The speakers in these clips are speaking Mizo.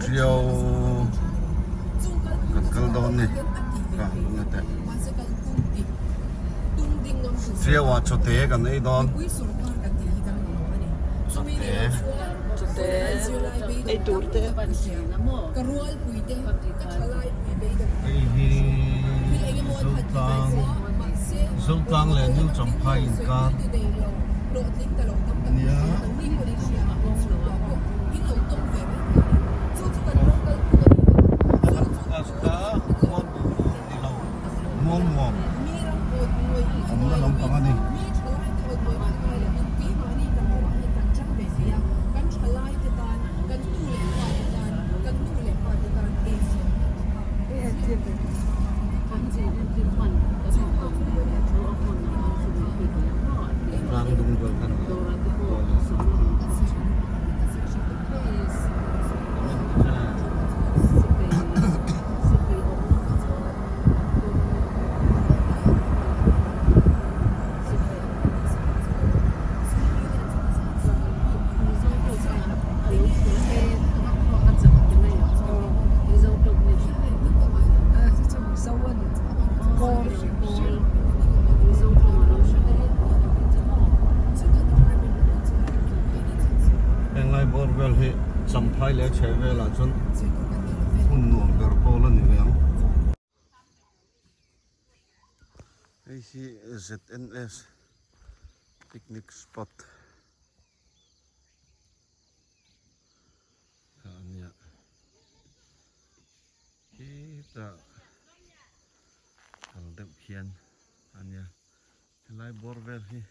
Ṭiau kan kal dawn ni ka hmu te Ṭiau ah chawte kan ei dawn chawte chawte ei tur te hei hi Zotlang Zotlang leh New Champhai inkar ania. Mualnuam awmna lampang a ni. Tlang dung vel kha ni Henglai bawr vel hi Champhai leh chheh velah chuan hmun nuam ber pawl a ni ve ang. Hei hi ZNS picnic spot kha a nia khitah kal deuh khian a nia helai bawr vel hi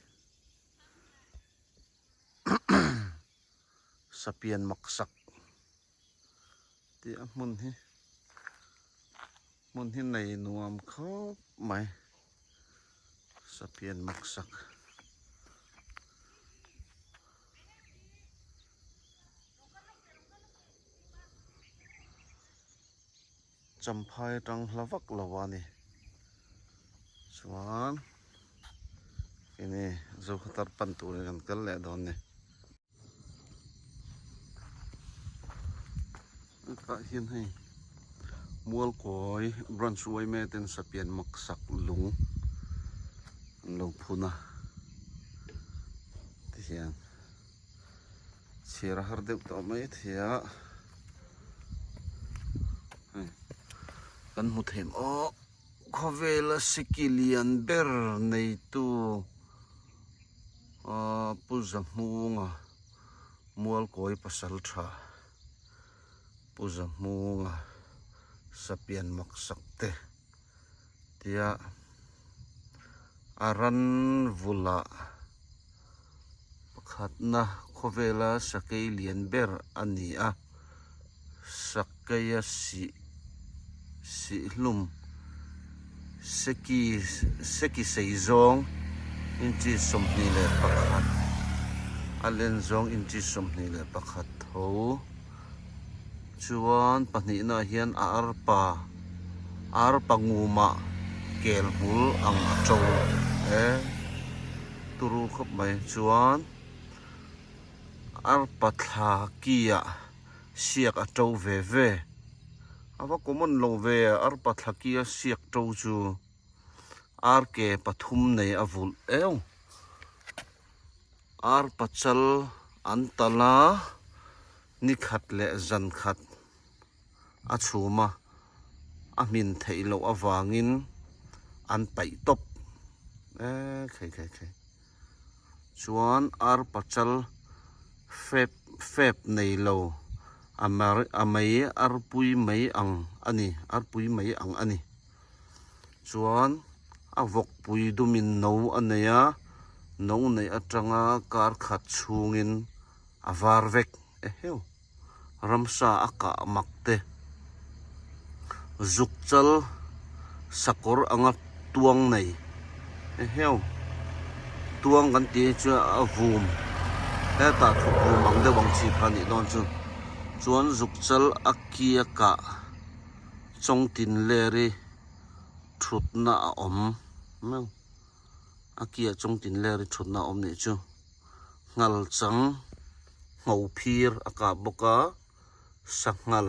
sapian maksak tih a hmun hi hmun hi nei nuam khawp mai sapian maksak. Champhai atang hla vak lo a ni chuan enge Zokhawthar pan turin kan kal leh dawn ni. Hetah hian hei Mualkawi branch yma ten sapian maksak lung an lo phun a tihian chhiar a har deuh tawh mai thei a hei kan hmu thei maw khawvela siki lian ber neitu Aaa Pu Zahmunga Mualkawi pasal tha Pu Zahmunga Sapian maksak te tia a ran vula pakhatna khawvela sakei lian ber a ni a sakeia sih Sihlum seki seki sei zawng inchi 21 a len zawng inchi 21 tho chuan pahnihna ah hian a arpa arpa ngumah kel hmul ang a to e turu khawp mai chuan arpa thla ki ah siak a to ve ve. A va common lo ve arpa thlakia siak to chu arke pathum nei a vulh eo. Arpa chal an tal a, ni khat leh zan khat a chhum a, a hmin theih loh avangin an paih tawp e khei khei khei. Chuan arpa chal fep fep nei lo a a mei arpui mai ang a ni arpui mai ang a ni. Chuan a vawkpui dumin no a nei a, no neih atanga kar khat chhungin a var vek eheu. Ramsa a kah mak te zuk chal sakawr anga tuang nei eheu tuang kan tih hi chu a vum hetah thu vum ang deuh ang chi kha a nih dawn chu chuan zuk chal a ki a kah chawng tin leri thutna a awm a ki ah chawng tin leri thutna a awm nih chu nghal chang. Ngho phir a kap bawk a, sanghal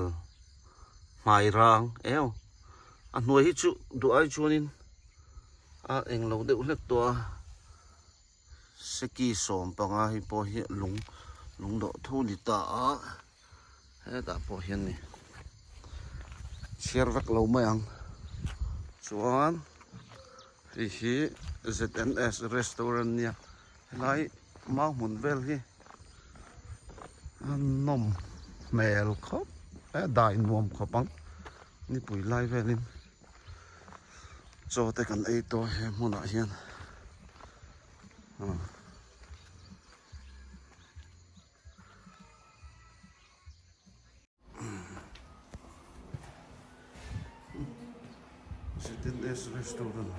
hmai rang eo. A hnuai hi chu duh ai chuanin a englo deuh hlek tawh a, seki 15 hi pawh hi lung lung dawh tho ni ta a, hetah pawh hian ni chhiar vek lo mai ang chuan hei hi Z_N_S restaurant nia helai mau hmun vel hi. A nawm hmel khawp a dai nuam khawp ang nipui lai velin chaw te kan ei tawh he hmunah hian ah. ZNS restaurant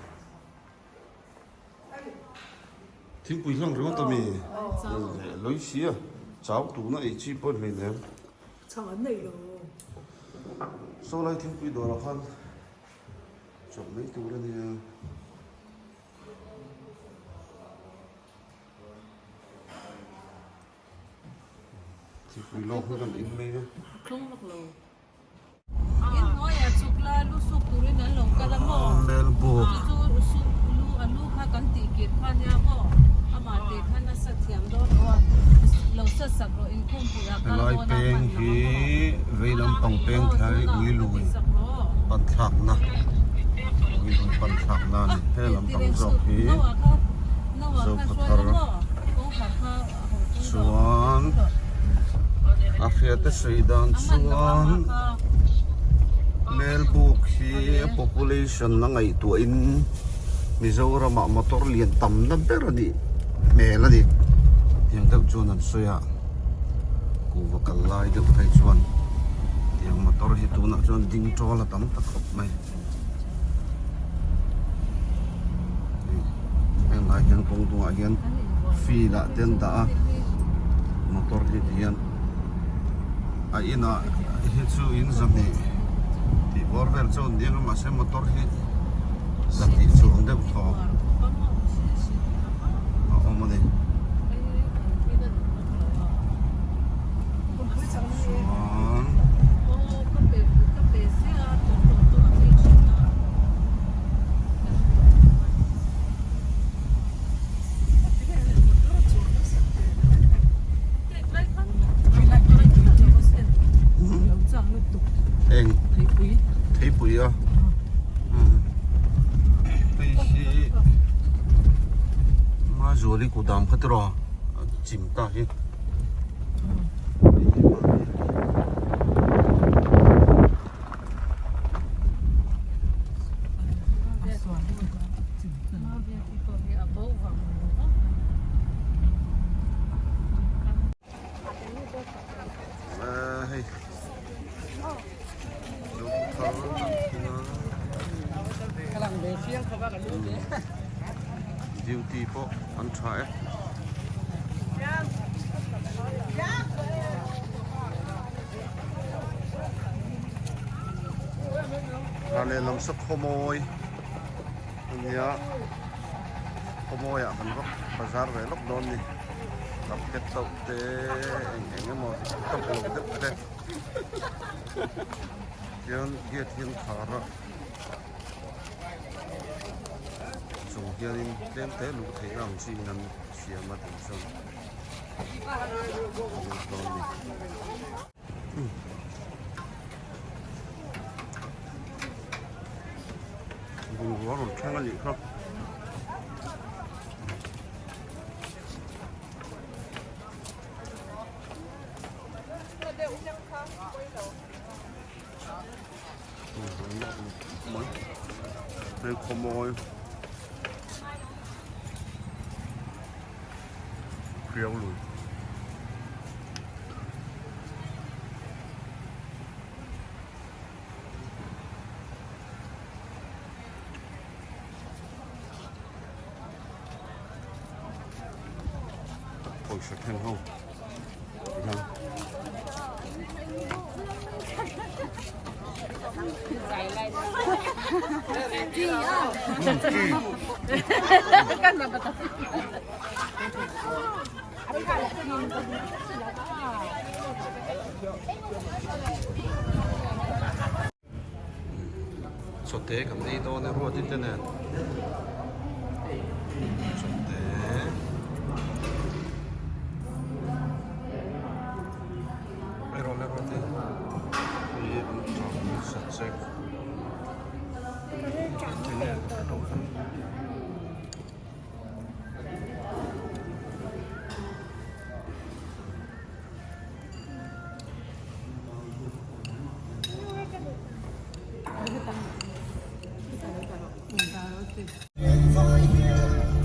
thingpui hlang ringawt a mi lei si a chau tuna ei chi pawh hlein em chhang an nei lo saw lai thingpui dawrah khan chawlh mai tur a nia. Thingpui lawk hi kan in mai a. Thlung lawk lo. In hnuaiah chuk la lu suk turin an lo kal a maw? Melbuk. Chu chu suk lu a lu kha kan tih kir kha nia maw? Amah teh khan a sa thiam dawn lo a, lo sa sak rawh inkhawmpuiah kal Helai dawn a peng hman lo hi a maw? vei lampang peng thlai ui lui pan thlakna ui lui pan thlakna a ni. He lampang zawk hi Zokhawthar. Chuan a hriate sawi dan chuan Melbuk hi a population a ngaihtuahin Mizoramah motor lian tamna ber a nih hmel a ni. Tiang deuh chuan an sawi a, kuhva kal lai deuh phei chuan tiang motor hi tunah chuan ding tawl a tam ta khawp mai. Heng lai hian kawng dungah hian field ah te an dah a motor hi ti hian a inah hi chu in zahnih tih bawr vel chu an ni ang a mahse motor hi zahnih chuang deuh thaw a awm a ni chuan. Eng theipui a hei hi Mazuali kudam kha tiraw a chim ta hi. Hei duty pawh an tha e. Thla lehlam saw khawmawi a nia khawmawiah kan va bazar ve lawk dawn ni carpet tauh te eng eng emaw tauh lo deuh te tian gate hi an khar a chung hianin tlem te luh theihna ang chi in an siam a tih chuan a lut dawn a ni. Bungrua rawn thleng a nih kha. Hei khawmawi hriau lui. Pawisa thleng ho tihian Chawte kan ei dawn e ruati te nen chawte ei rawh le ruati hei an tang sachek enge ka lo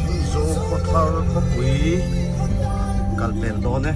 Hei zo khawthar khawpui kal pel dawn e.